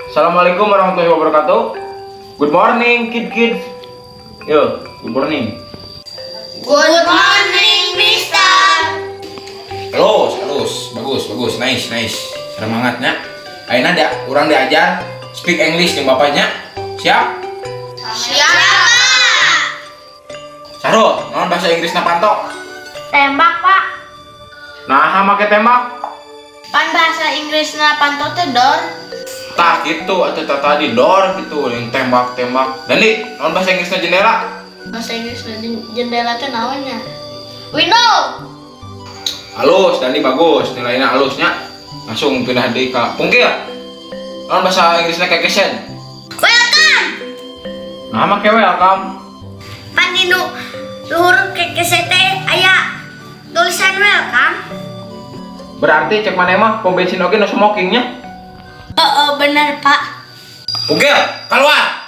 Assalamualaikum warahmatullahi wabarakatuh. Good morning, kid kids. Yo, good morning. Good morning, Mister. Halus, halus, bagus, bagus, nice, nice. Semangatnya. Ayeuna da, urang diajar speak English jeung bapaknya. Siap? Siap, Pak. Sarul, naon bahasa Inggrisna panto? Tembak, Pak. Nah, make tembak. Pan bahasa Inggrisna panto teh door. Tah gitu atau tadi door gitu yang tembak-tembak. Dan nih, naon bahasa Inggrisna jendela? Bahasa Inggrisna jendela teh naonnya? Window. Halus, Dandi bagus, nilainya halusnya. Langsung pindah di ke Pungkil. Naon bahasa Inggrisna kekesen? Welcome. Nah, make welcome. Pan dinu luhur kekese teh aya tulisan welcome. Berarti cek maneh mah pom bensin oge no smokingnya. Oh, bener, Pak. Pungkil, keluar.